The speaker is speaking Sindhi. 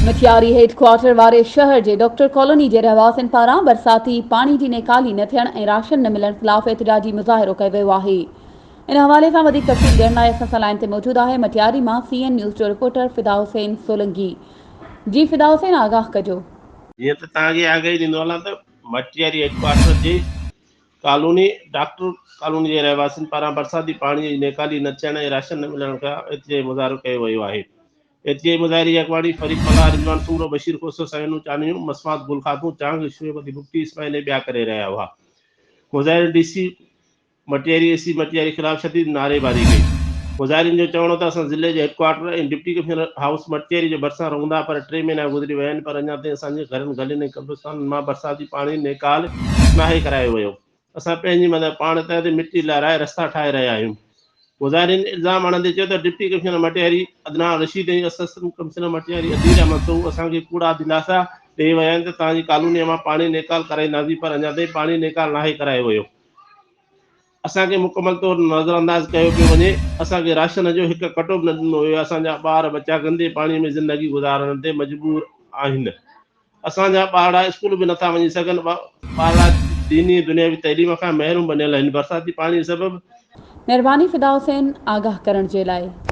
مٽياري هيڊ ڪوارٽر واري شهر جي ڊاڪٽر ڪالوني جي رهواسين پاران برساتي پاڻي جي نيڪالي نه ٿيڻ ۽ راشن نه ملڻ خلاف احتجاجي مظاهرو ڪيو ويو آهي. ان حوالي سان وڌيڪ تفصيل ڏيڻ لاء اسان سان لائين تي موجود آهي مٽياري مان سي اين نيوز جو رپورٽر فدا حسين سولنگي. جي فدا حسين آگاهه ڪجو. جيئن ته توهان کي آگاهي ڏيندو هلان ته مٽياري هيڊ ڪوارٽر جي ڪالوني ڊاڪٽر ڪالوني جي رهواسين پاران برساتي پاڻي جي نيڪالي نه ٿيڻ ۽ راشن نه ملڻ خلاف احتجاجي مظاهرو ڪيو ويو آهي. احتجاجي مظاهري جي اڳواڻي فريد ملاح، رضوان سومرو، بشير کوسو، سهينو چانيو، مسمات گل خاتون، چانگ، شعيب علي بگٽي، اسماعيل ۽ ٻيا ڪري رهيا هئا. مظاهرين D C Matiari A C Matiari خلاف شديد نعريبازي ڪئي. مظاهرين جو چوڻ هو ته اسان ضلعي جي headquarter ۽ deputy commissioner house Matiari جي ڀرسان رهون ٿا پر ٽي مهينا گذري ويا آهن پر اڃا تائين اسان جي گهرن، گلين ۽ قبرستانن مان برساتي پاڻي نيڪال ناهي ڪرايو ويو. اسان پنهنجي مدد پاڻ تحت مٽي لهرائي رستا ٺاهي رهيا آهيون. مظاهرين الزام هڻندي چيو ته deputy commissioner Matiari Adnan Rasheed ۽ assistant commissioner Matiari Adeel Ahmed Soho اسان کي ڪوڙا دلاسا ڏئي ويا آهن ته توهان جي ڪالوني مان پاڻي نيڪال ڪرائينداسين پر اڃا تائين پاڻي نيڪال ناهي ڪرايو ويو. اسان کي مڪمل طور نظرانداز ڪيو پيو وڃي، اسان کي راشن جو هڪ ڪٽو به نه ڏنو ويو آهي، اسان جا ٻار ٻچا گندي پاڻي ۾ زندگي گذارڻ تي مجبور آهن، اسان جا ٻارڙا اسڪول به نٿا وڃي سگهن، ٻارڙا ديني ۽ دنياوي تعليم کان محروم بنيل آهن، برساتي پاڻي سبب. مھرباني فدا حسين آگاھ ڪرڻ جي لاء.